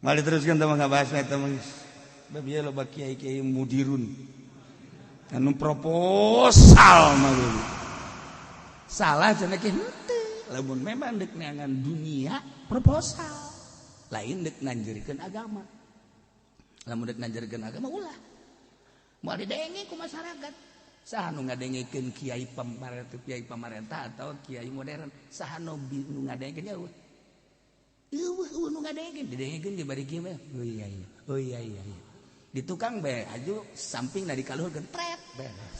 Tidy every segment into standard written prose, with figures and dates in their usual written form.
Mal diteruskan teh mah, ngabahas eta mah geus. Bab ieu loba kiai-kiai mudirun anu proposal mah salah cenah ki henteu. Lamun memang dek neangan dunia, proposal, lain dek nanjurikeun agama. Lamun dek nanjurikeun agama, ulah, moal didenge ku masyarakat. Saha nu ngadengekeun kiai pamarentah, kiai pamarentah atau kiai modern? Saha nu ngadengekeun? Ya euweuh, euweuh nu ngadengekeun. Didengekeun di bari kieu, "Oh iya, oh iya." Di tukang bae aju samping na dikaluhurkeun, tret, beres.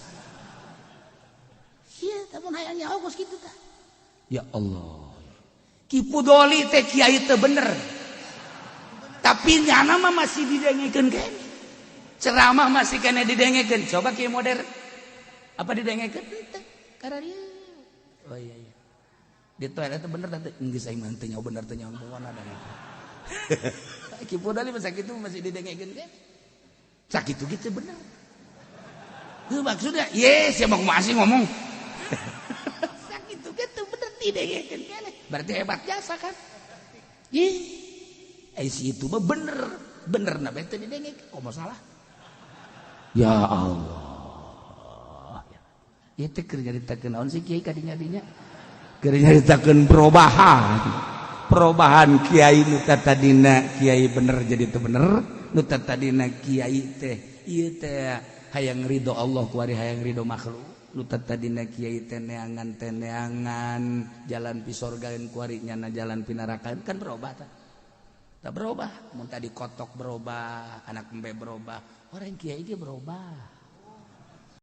Ieu lamun hayang nyaho kos kitu tah. Ya Allah, Ki Pudoli teh kiai teu bener, tapi nyana mah masih didengekeun keneh, ceramah masih keneh didengekeun. Coba kiai modern, apa didengekeun? Teu karena, "Oh iya." Di toilet itu bener tante, geus aing mah teu nyaho bener teu nyaho, pokona ada. Ki Pudoli masa kitu masih didengekeun keneh, sakitu gitu bener. Heuh, maksudnya ye siapa masih ngomong sakitu gitu bener didengekeun keneh, berarti hebat jasa kan. Ih, eh, si itu mah bener bener na teu didengekeun, komo salah. Ya Allah, ya teh keur nyaritakeun naon sih kiai kadinya dinya? Keur nyaritakeun perubahan, perubahan kiai nu tadina kiai bener jadi teu bener, nu tadina kiai teh ieu teh hayang ridho Allah, kuari hayang ridho makhluk, nu tadina kiai teh neangan teh neangan jalan pisorgaeun, kuari nyana jalan pinarakaan. Kan berubah tah? Tak berubah. Mun tadi kotok berubah, anak embe berubah, orang kiai ge berubah.